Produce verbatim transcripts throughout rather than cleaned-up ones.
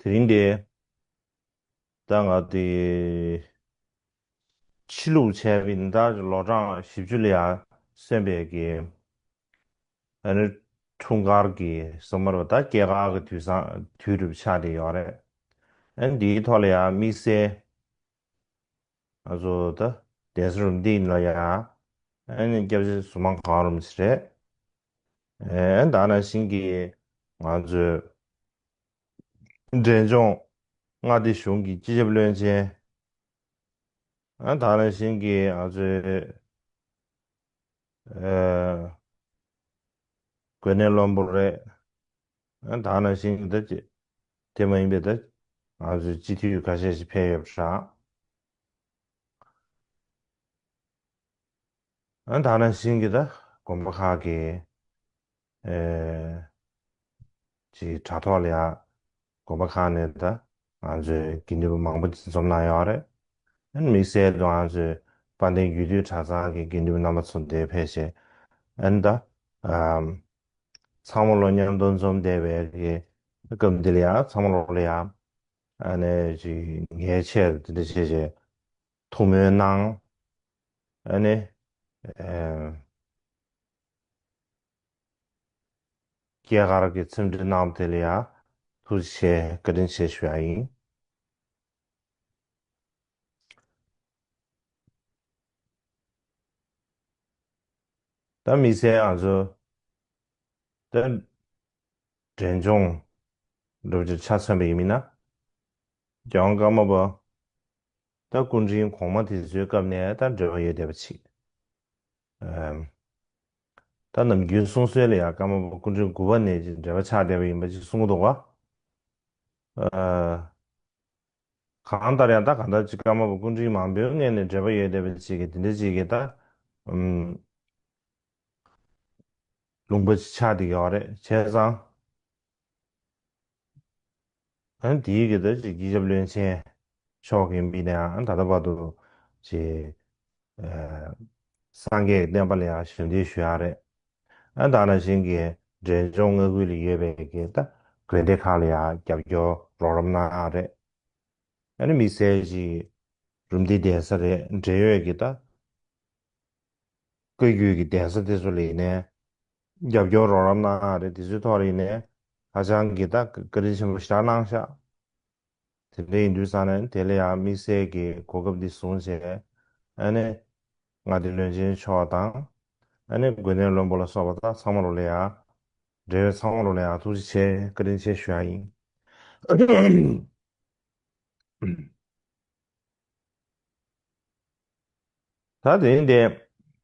དེ་རིང་དེ་ད་ང་དེ་ཕྱི་ལུགས་བྱས་པའི་ད་ལོ་གྲངས་བཞི་བཅུ་ལ་ཡང་སོན་པའི་གི་ཨ་ནི་འཁྲུངས་སྐར་གྱི་སོ་མར་བ་ད་སྐྱེས་སྐར་གྱི་དུས་བཟང་དུས་རབས་ཆགས་བསྡད་ཡོད་རེད། ཨ་ནི་འདིའི་ཐོག་ལ་ཡང་དམིགས་བསལ་ང་ཚོ་ད་གདན་ས་རུ་འདི་ཡིན་ལ་ཡང་ཨ་ནི་སྐྱབས་རྗེ་ཟུར་མང་གང་རུང་ཞིག་རེད། ཨ་ནི་ད་ནང་བཞིན་གྱི་ང་ཚོས་འབྲས་ལྗོངས་མངའ་སྡེ་གཞུང་གི་སྤྱི་ཁྱབ་བློན་ཆེན། ཨ་ད་ནང་བཞིན་གྱི་ང་ཚོའི་ཨ་འགོས་ནད་བློན་པོ་རེད། ཨ་ད་ནང་བཞིན་གྱི་ད་ཅི་དེ་མ་ཡིན་པའི་ད་ང་ཚོའི་སྤྱི་འཐུས་ཁ་ཤས་ཤིག་ཕེབས་ཡོད་པ་རེད། ཨ་ད་ནང་བཞིན་གྱི་ད་དགོན་པ་ཁག་གི་ཨེ་ཅིག་དྲ་ཐོག་ལ་ཡང་དགོན་པ་ཁག་ནས་ད་ང་ཚོའི་དགེ་འདུན་པ་མང་པོ་ཅིག་འཛོམས་གནང་ཡོད་རེད། ཨ་ནི་དམིགས་བསལ་དུ་ང་ཚོའི་དཔལ་ལྡན་རྒྱུད་སྟོད་གྲྭ་ཚང་གི་དགེ་འདུན་པ་རྣམ་པ་ཚོ་འདིར་ཕེབས་བྱས་ཨ་ནི་ད་ཨམ་ཚང་མ་ལོ་མཉམ་དུ་འཛོམས་བསྡད་པའི་གི་སྐབས་འདི་ལ་ཡང་ཚང་མ་ལོ་ལ་ཡང་ཨ་ནི་ཅིག་ངའི་ཆེད་དུ་འདི་འདྲ་བྱས་བྱས་ཐུགས་སྨོན་གནང་། ཨ་ནི་ཨེ་སྐྱེས་སྐར་གྱི་འཚམས་འདྲི་གནང་བ་དེ་ལ་ཡང་ཐུགས་རྗེ་ཆེ་བཀའ་དྲིན་ཆེ་ཞུ་ཡ་ཡིན། ད་དམིགས་བསལ་ང་ཚོ་ད་འབྲས་ལྗོངས་འགྲོ་རྒྱུ་ཆ་མཚོན་པ་ཡིན་མིན་ན་རྒྱལ་དབང་ཀརྨ་པ་ད་སྐུ་ཕྲེང་གོང་མ་དེ་ཚོའི་སྐབས་ནས་ད་འབྲེལ་བ་ཡོད་བསྡད་པ་ཅིག་ཨམ། ད་ནམ་རྒྱུན་གསུང་སྲོལ་ལ་ཡང་ཀརྨ་པ་སྐུ་ཕྲེང་དགུ་པ་ནས་ཀྱི་འབྲེལ་བ་ཆགས་བསྡད་པ་ཡིན་པ་ཅིག་གསུང་གི་འདུག་ག་ཨ། གང་ལྟར་ཡང་ད་གང་ལྟར་ཅིག་ཀརྨ་པ་སྐུ་ཕྲེང་མང་པོའི་སྔོན་ནས་འབྲེལ་བ་ཡོད་བསྡད་པ་ཅིག་གི་དེ་འདྲ་ཅིག་གི་ད་ཨམ། ལུང་པ་ཅིག་ཆགས་བསྡད་ཡོད་རེད་བྱས་ཙང་། ཨ་ནི་དེའི་གི་ད་ཅིག་སྤྱི་ཁྱབ་བློན་ཆེན་མཆོག་གིས་འབུལ་ནའང་ད་ལྟ་བར་དུ་ཅིག་ཨ་སངས་རྒྱས་ཀྱི་བསྟན་པ་ལ་ཡང་ཞབས་འདེགས་ཞུ་ཡག་རེད། ཨ་ད་ནང་བཞིན་གྱི་འབྲས་ལྗོངས་མངའ་ཁུལ་ལ་ཡོད་པའི་གི་ད་དགོན་སྡེ་ཁག་ལ་ཡང་རྒྱབ་སྐྱོར་རོགས་རམ་གནང་ཡག་རེད། ཨ་ནི་དམིགས་བསལ་ཅིག་རུམ་བཏེག་གདན་ས་རེད་འབྲེལ་ཡོད་ཀྱི་ད་བཀའ་བརྒྱུད་ཀྱི་གདན་ས་དེ་ཚོ་ལ་ཡིན་ནའི་རྒྱབ་སྐྱོར་རོགས་རམ་གནང་ཡག་རེད། དེ་ཚོའི་ཐོག་ལ་ཡིན་ནའི་ཧ་ཅང་གི་ད་བཀའ་དྲིན་ཆེན་པོ་ཞེ་དྲག་གནང་ཤག་དེ་འདྲ་ཡིན་དུས་ཙང་ནས་དེ་ལ་ཡང་དམིགས་བསལ་གྱི་གོ་སྐབས་འདི་བཟུང་བྱས་ཨ་ནི་མངའ་སྡེ་བློན་ཆེན་མཆོག་དང་ཨ་ནི་འགོས་ནད་བློན་པོ་ལ་སོགས་པ་དང་ཚང་མ་ལོ་ལ་ཡང་འབྲེལ་ཡོད་ཚང་མ་ལོ་ལ་ཡང་ཐུགས་རྗེ་ཆེ་བཀའ་དྲིན་ཆེ་ཞུ་ཡག་ཡིན། ད་དེ་ཡིན་ཏེ།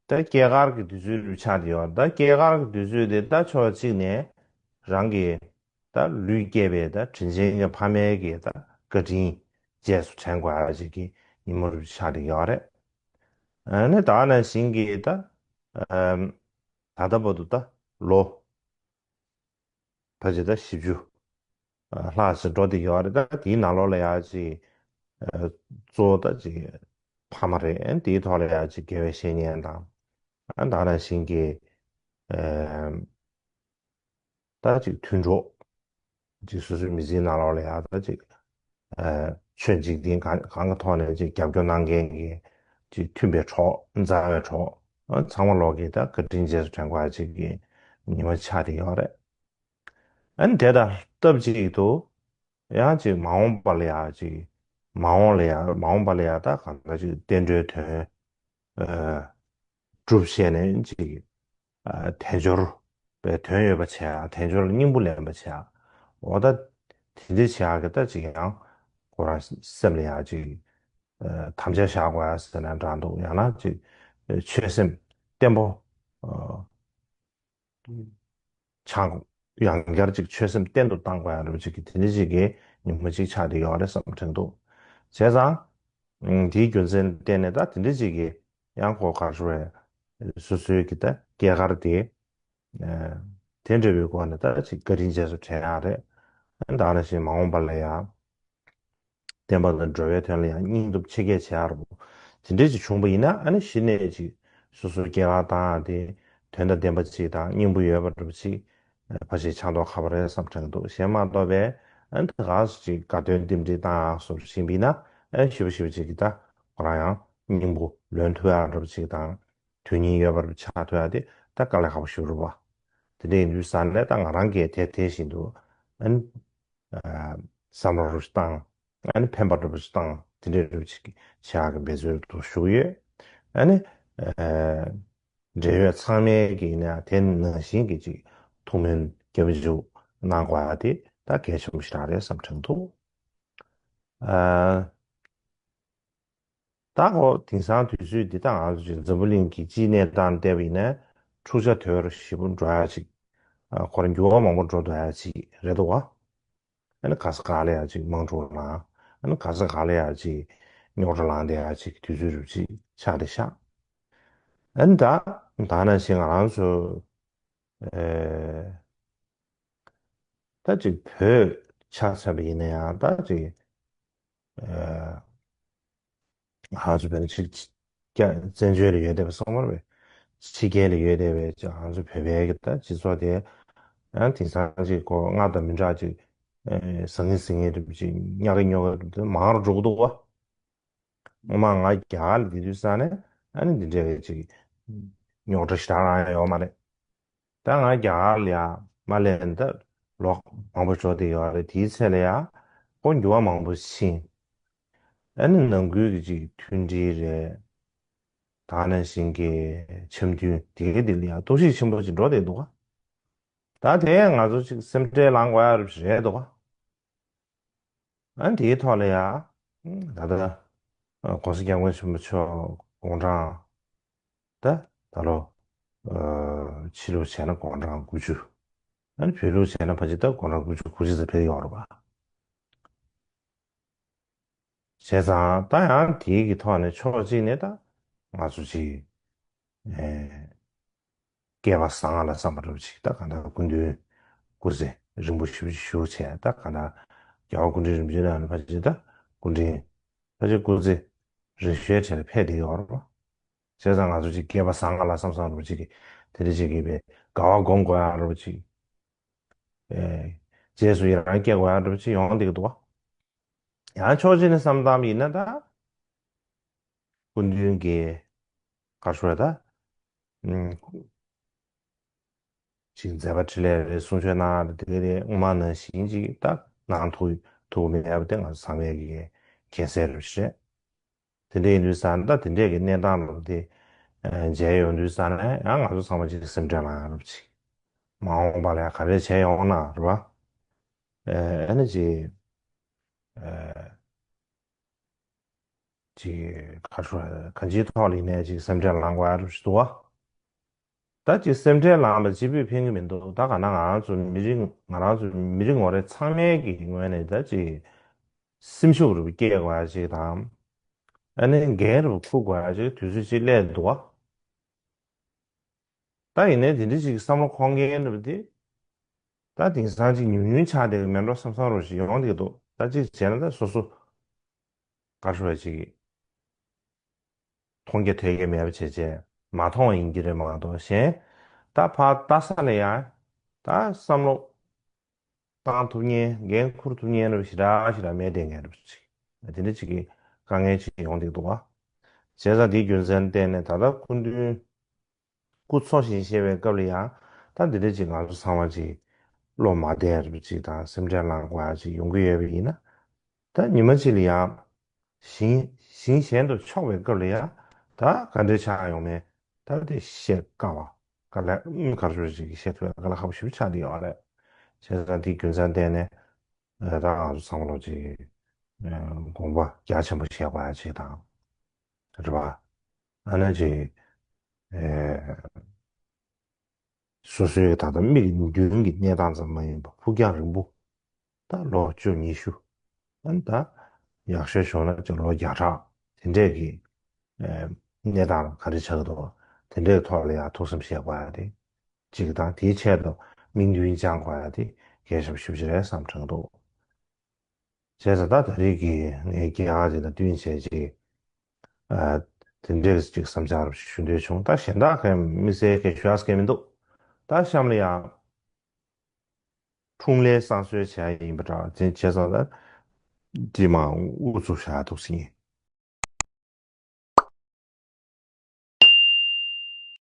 ད་སྐྱེས་སྐར་གྱི་དུས་ཚོད་རུ་ཆགས་བསྡད་ཡོད། ད་སྐྱེས་སྐར་གྱི་དུས་ཚོད་དེ་ད་ཕྱོགས་གཅིག་ནས་རང་གི་ད་ལུས་སྐྱེས་པའི་ད་དྲིན་ཆེན་གྱི་ཕ་མའི་གི་ད་བཀའ་དྲིན་རྗེས་སུ་དྲན་དགོས་ཡག་ཅིག་གི་ཉིན་མོ་རུ་ཆགས་བསྡད་ཡོད་རེད། ཨ་ནི་ད་ནང་བཞིན་གྱི་ད་ཨམ་ད་ལྟ་བར་དུ་ད་ལོ་ཕལ་ཆེར་ད་བཞི་བཅུ་ལྷག་ཙམ་འགྲོ་བསྡད་ཡོད་རེད། ད་དེའི་ནང་ལོགས་ལ་ཡག་ཅིག་གཙོ་བོ་ད་ཅིག་ཕ་མ་རེད། དེའི་ཐོག་ལ་ཡག་ཅིག་དགེ་བའི་བཤེས་གཉེན་དང་ཨ་ད་ནང་བཞིན་གྱི་ཨ་ད་ཅིག་མཐུན་གྲོགས་ཅིག་སོ་སོའི་མི་ཚེའི་ནང་ལོགས་ལ་ཡག་ད་ཅིག་ཨ་ཆོས་འཇིག་རྟེན་གང་གང་གི་ཐོག་ནས་ཅིག་རྒྱབ་སྐྱོར་གནང་མཁན་གྱི་ཅིག་མཐུན་པའི་གྲོགས་མཛའ་བའི་གྲོགས་ཨ་ཚང་མ་ལོག་གི་ད་བཀའ་དྲིན་རྗེས་སུ་དྲན་དགོས་ཡག་ཅིག་གི་ཉིན་མོ་ཆགས་བསྡད་ཡོད་རེད། ཨ་ནི་དེ་དང་སྟབས་གཅིག་ཏུ་ཡང་ཅིག་མ་འོངས་པ་ལ་ཡང་ཅིག་མ་འོངས་ལ་ཡང་མ་འོངས་པ་ལ་ཡང་ད་གང་ལྟར་ཅིག་བསྟན་འགྲོའི་དོན་ཨ་སྒྲུབ་བྱས་ནས་ཅིག་ཨ་དལ་འབྱོར་པའི་དོན་ཡོད་པ་བྱས་ཡག་དལ་འབྱོར་ལ་སྙིང་པོ་ལེན་པ་བྱས་ཡག་འོ་ད་དེ་འདྲ་བྱས་ཡག་གི་ད་ཅིག་ཡང་ཁོ་རང་སེམས་ལ་ཡང་ཅིག་ཨ་དམ་བཅའ་བཞག་དགོས་ཡག་ཟེར་ན་འདྲ་འདུག་ཡང་ན་ཅིག་ཆོད་སེམས་བརྟན་པོ་ཨ། ཆགས་ཡང་བསྐྱར་ཅིག་ཆོད་སེམས་བརྟན་དུ་བཏང་དགོས་ཡག་འདྲ་པོ་ཅིག་གི་དེ་འདྲ་ཅིག་གི་ཉིན་མོ་ཅིག་ཆགས་བསྡད་ཡོད་རེད་བསམ་དྲན་འདུག་བྱས་ཙང་། ཨང་དེའི་རྒྱུ་མཚན་བརྟེན་ནས་ད་དེ་འདྲ་ཅིག་གི་ཡང་ཁོ་ག་རེ་ཟེར་བས་སོ་སོའི་གི་ད་སྐྱེས་སྐར་དེ། ཨ་དེ་འདྲ་བའི་སྒོ་ནས་ད་ཅིག་བཀའ་དྲིན་རྗེས་སུ་དྲན་ཡག་རེད། ད་ནང་བཞིན་མ་འོངས་པ་ལ་ཡང་། བསྟན་པ་དང་འགྲོ་བའི་དོན་ལ་ཡང་སྙིང་སྟོབས་ཆེ་བསྐྱེད་བྱེད་ཡག་རུ། དེ་འདྲས་ཅིག་བྱུང་བ་ཡིན་ན་ཨ་ནི་གཞི་ནས་ཅིག་སོ་སོའི་སྐྱེས་སྐར་བཏང་ཡག་དེ་དོན་དང་ལྡན་པ་ཅིག་དང་སྙིང་པོ་ཡོད་པ་འདྲ་པོ་ཅིག་ཕལ་ཆེར་ཆགས་མདོག་ཁ་པོ་རེད་བསམ་དྲན་གྱི་འདུག་གཞན་མ་གཏོགས་པའི་ ཨ་ནི་ད་ག་ཅིག་དགའ་སྟོན་རྟེན་འབྲེལ་བཏང་ཡག་སོགས་བྱེད་པ་ཡིན་ན། ཨ་ནི་ཞེ་པོ་ཞེ་པོ་ཅིག་གིས་ད་ཁོ་རང་ཡང་སྙིང་པོ་ལོན་ཐུབ་ཡག་འདྲ་པོ་ཅིག་དང་། དོན་སྙིང་ཡོད་པ་འདྲ་པོ་ཆགས་ཐུབ་ཡག་དེ་ད་དཀའ་ལས་ཁག་པོ་ཞེ་པོ་རེད་པ། དེ་འདྲ་ཡིན་དུས་ཙང་ནས་ད་ང་རང་གིས་དེ་དེ་བཞིན་དུ་ཨ་ནི་ཨ་བསམ་བློ་རུ་བཏང་། ཨ་ནི་ཕན་པ་འདྲ་པོ་ཞིག་བཏང་། དེ་འདྲའི་རུ་ཅིག་བྱེད་ཡག་གི་འབད་རྩོལ་དུ་ཞུགས་ཡོད། ཨ་ནི་ཨ་འབྲེལ་ཡོད་ཚང་མས་ཀྱིས་ནི་དེ་ནང་བཞིན་གྱི་ཅིག་ཐུགས་སྨོན་སྐྱབས་འཇུག་གནང་དགོས་ཡག་དེ་ད་གལ་ཆེན་པོ་ཞིག་རང་རེད་བསམ་དྲན་འདུག་ཨ། ད་ཁོ་དེང་སང་དུས་ཚོད་འདི་ད་ང་ཚོ་ཅིག་འཛམ་བུ་གླིང་གི་སྤྱིའི་གནས་སྟངས་བལྟས་པ་ཡིན་ན། འཁྲུག་ཆ་དོད་པོ་ཞེ་པོ་འགྲོ་ཡག་ཅིག་ཨ། ཁོ་རང་འགྱུར་བ་མང་པོ་འགྲོ་སྡོད་ཡག་ཅིག་རེད་འདུག་ག་ཨ་ནི་ག་ས་ག་ལ་ཡ་ཅིག་དམག་འཁྲུག་ལངས། ཨ་ནི་ག་ས་ག་ལ་ཡ་ཅིག་རྙོག་དྲ་ལངས་བསྡད་ཡག་ཅིག་དུས་ཚོད་རུ་ཅིག་ཆགས་བསྡད་ཤག་ཨ་ནི་ད་ད་ནང་བཞིན་ང་རང་ཚོ་ཨེ་ད་ཅིག་བོད་ཆ་མཚོན་པ་ཡིན་ན་ཡང་ད་ཅིག་ཨེ་ང་ཚོ་བོད་ནི་ཕྱི་རྒྱལ་བཙན་བྱོལ་ལ་ཡོད་བསྡད་པ་སོང་བར་བས། ཕྱི་རྒྱལ་ལ་ཡོད་བསྡད་པའི་ཅིག་ང་ཚོ་བོད་པའི་གི་ད་སྤྱི་ཚོགས་དེ་ཡང་དེང་སང་ཅིག་གོ་སྔར་དང་མི་འདྲ་ཅིག་ཨེ་ཟང་ངེ་ཟིང་ངེ་འདྲ་པོ་ཅིག་ཉག་གི་ཉོག་གི་འདྲ་པོ་དེ་མང་རུ་འགྲོ་གི་འདུག་བ། སྔོན་མ་ང་རྒྱ་གར་ལ་བསྡད་དུས་ཙང་ནས་ཨ་ནི་འདི་འདྲའི་གི་ཅིག་རྙོག་དྲ་ཞེ་དྲག་རང་ཡོད་མ་རེད། ད་ང་རྒྱ་གར་ལ་ཡ་མ་སླེབས་ནས་ད་ལོ་མང་པོ་འགྲོ་བསྡད་ཡོད་རེད། དེའི་ཚེ་ལ་ཡ་ཁོ་འགྱུར་བ་མང་པོ་ཕྱིན། ཨ་ནི་ནང་ཁུལ་གྱི་ཅིག་མཐུན་སྒྲིལ་རེད། ད་ག་ནང་བཞིན་གྱི་འཆམ་མཐུན་དེ་གའི་དེ་ལ་ཡ་གཏོར་བཤིག་ཆེན་པོ་ཅིག་འགྲོ་བསྡད་འདུག་ག་ད་དེ་ང་ཚོ་ཅིག་སེམས་ཁྲལ་ལངས་དགོས་ཡ་རེད་འདུག་ག་ཨ་ནི་དེའི་ཐོག་ལ་ཡ་ད་ལྟ་༸གོང་ས་༸སྐྱབས་མགོན་ཆེན་པོ་མཆོག་དགུང་གྲངས་ད་ད་ལོ་ཕྱི་ལུགས་བྱས་ན་དགུང་གྲངས་དགུ་བཅུ། ཨ་ནི་བོད་ལུགས་བྱས་ན་ཕལ་ཆེར་ད་དགུང་གྲངས་དགུ་བཅུ་གོ་གཅིག་ཙམ་ཕེབས་ཡོད་རེད་པ། བྱས་ཙང་ད་ཡང་དེའི་གི་ཐོག་ནས་ཕྱོགས་གཅིག་ནས་ད་ང་ཚོ་ཅིག་ཨེ་སྐལ་བ་བཟང་ང་ལ་བསམ་པ་འདྲ་པོ་ཅིག་ད་གང་ལྟར་སྐུ་མདུན་སྐུ་ཚེ་རིང་པོ་ཞེ་པོ་ཅིག་བཞུགས་བྱས། ད་གང་ལྟར་རྒྱལ་བ་སྐུ་ཕྲེང་རིམ་བྱོན་ནང་ནས་ཕལ་ཆེར་ད་སྐུ་ཕྲེང་ཕལ་ཆེར་སྐུ་ཚེ་རིང་ཤོས་གྲས་ལ་ཕེབས་བསྡད་ཡོད་རེད་པ། བྱས་ཙང་ང་ཚོ་ཅིག་སྐལ་བ་བཟང་ང་ལ་བསམ་བསམ་འདྲ་པོ་ཅིག་གིས་དེ་འདྲ་ཅིག་གིས་པའི་དགའ་བ་སྒོམ་དགོས་ཡ་འདྲ་པོ་ཅིག་ཨེ་རྗེས་སུ་ཡི་རང་སྐྱེ་དགོས་ཡ་འདྲ་པོ་ཅིག་ཡོང་བསྡད་ཀྱི་འདུག་བ། ཡང་ཕྱོགས་གཅིག་ནས་བསམ་བཏང་བ་ཡིན་ན་ད། སྐུ་མདུན་གྱི་ག་རེ་ཞུ་དགོས་རེད་ད། ཨུམ། ཅིག་མཛད་པ་འཕྲིན་ལས་རེད། གསུང་ཆོས་གནང་ཡ་རེད། དེ་ག་རེད། སྔོན་མ་ནང་བཞིན་ཅིག་ད་གནང་ཐུབ་ཐུབ་ཀྱི་མེད་པ་དེ་ང་ཚོ་ཚང་མས་ཀྱི་མཁྱེན་གསལ་རེད་པ་ཞེས། དེ་འདྲ་ཡིན་དུས་ཙང་ད་དེ་འདྲས་ཀྱི་གནས་སྟངས་ལ་དེ་མཇལ་ཡོང་དུས་ཙང་ནས་ཡང་ང་ཚོ་ཚང་མ་ཅིག་སེམས་ཁྲལ་ལངས་ཡ་རེད་པ་ཅིག་མ་འོངས་པ་ལ་ཡང་ག་རེ་བྱས་ཡོང་ན་རེད་པ། ཨ་ནི་ཅིག་ཅིག་ག་རེ་ཞུ་དགོས་རེད། གང་ཅིའི་ཐོག་ལ་ཡིན་ནའི་ཅིག་སེམས་ཁྲལ་ལངས་དགོས་ཡ་འདྲ་པོ་ཞིག་འདུག་བ། ད་ཅིག་སེམས་ཁྲལ་ལངས་པ་གཅིག་པུས་ཕན་གྱི་མི་འདུག་ད་ག་ན་ང་རང་ཚོ་མི་རིགས་ང་རང་ཚོ་མི་རིགས་ངོ་རེ་ཚང་མའི་གི་ངོས་ནས་ད་ཅིག་སེམས་ཤུགས་རུ་སྐྱེད་དགོས་ཡ་ཅིག་དང་། ཨ་ནི་འགན་རུ་འཁུར་དགོས་ཡ་ཅིག་དུས་ཚོད་ཅིག་སླེབས་འདུག་བ། ད་ཡིན་ནའི་དེ་འདྲ་ཅིག་བསམ་བློ་འཁོར་མཁན་རུ་དེ་ད་དེང་སང་ཅིག་ཉུང་ཉུང་ཆགས་བསྡད་ཀྱི་མེད་འགྲོ་བསམ་བསམ་རུ་ཞིག་ཡོང་བསྡད་ཀྱི་འདུག་ད་ཅིག་བྱས་ན་ད་སོ་སོ་ག་རེ་ཞུ་དགོས་རེད། ཅིག་མཐོང་རྒྱ་ཐོས་རྒྱ་མེད་པ་བྱས་བྱས་མ་མཐོང་བ་ཡིན་གྱི་རེད་མ་གཏོགས། གཞན་ད་ཕར་ལྟ་ས་ལ་ཡང་ད་བསམ་བློ་བཏང་ཐུབ་མཁན་འགན་འཁུར་ཐུབ་མཁན་རུ་ཞེ་དྲག་ཞེ་དྲག་མེད་བསྡད་མཁན་རུ་ཅིག་དེ་འདྲ་ཅིག་གི་དཀའ་ངལ་ཅིག་ཡོང་བསྡད་ཀྱི་འདུག་བ། བྱས་ཙང་དེའི་རྒྱུ་མཚན་བརྟེན་ནས་ད་ལྟ་སྐུ་མདུན་སྐུ་འཚོ་ཞིང་གཞེས་པའི་སྐབས་ལ་ཡང་ད་འདི་འདྲ་ཅིག་ང་ཚོ་ཚང་མ་ཅིག་བློ་མ་བདེ་རུ་ཅིག་དང་སེམས་ཁྲལ་ལངས་དགོས་ཡ་ཅིག་ཡོང་གི་ཡོད་པ་ཡིན་ན། ད་ཉི་མ་གཅིག་ལ་ཡང་ཞིང་ཞིང་གཞན་དུ་ཕྱོགས་པའི་སྐབས་ལ་ཡང་ད་ག་འདྲ་ཆགས་ཡོང་མིན་ད་དེ་བཤད་དཀའ་བ། དཀའ་ལས་ཨུམ་ག་རེ་ཞུ་ཅིག་བཤད་ཐུབ་ཡ་དཀའ་ལས་ཁག་པོ་ཞེ་པོ་ཆགས་བསྡད་ཡོད་རེད། བྱས་ཙང་དེའི་རྒྱུ་མཚན་བརྟེན་ནས་ད་ང་ཚོ་ཚང་མ་ལོ་ཅིག་དགོངས་པ་རྒྱ་ཆེན་པོ་བཞེས་དགོས་ཡ་ཅིག་དང་། རེད་པ། ཨ་ནི་ཅིག་ཨེ། སོ་སོའི་ད་ལྟ་མིག་མདུན་གྱི་གནས་སྟངས་ཙམ་མ་ཡིན་པར་ཕུགས་རྒྱང་རིང་པོ། ད་ལོ་བཅུ་ཉི་ཤུ། ཨ་ནི་ད་ཡག་ཤོས་བྱུང་ན་ཅིག་ལོ་བརྒྱ་ཕྲག་དེ་འདྲས་ཀྱི་ཨེ་གནས་སྟངས་ག་རེ་ཆགས་ཀྱི་འདུག་དེ་འདྲའི་ཐོག་ལ་ཡང་ཐུགས་བསམ་བཞེས་དགོས་ཡ་དེ་གཅིག་དང་། དེའི་ཆེད་དུ་དམིགས་འདུན་བཅངས་དགོས་ཡ་དེ་གལ་ཆེན་པོ་ཞེ་པོ་ཅིག་རེད་བསམ་དྲན་འདུག་བྱས་ཙང་ད་ད་རེས་ཀྱི་ངའི་སྐད་ཆ་དེ་དང་བསྟུན་བྱས་ཅིག་ཨ། དེ་འདྲས་ཅིག་བསམ་འཆར་ཞུ་འདོད་བྱུང་། ད་གཞན་དག་གི་དམིགས་བསལ་གྱི་ཞུ་ཡག་གང་ཡང་མི་འདུག་ད་གཤམ་ལ་ཡང་ འཁྲུངས་ལྷའི་བསང་གསོལ་བྱས་ཡིན་པ་འདྲ་བ་དེ་བྱས་ཙང་ལ་དེ་མ་དབུ་ཚུགས་བཞག་འདུག་ཟིན།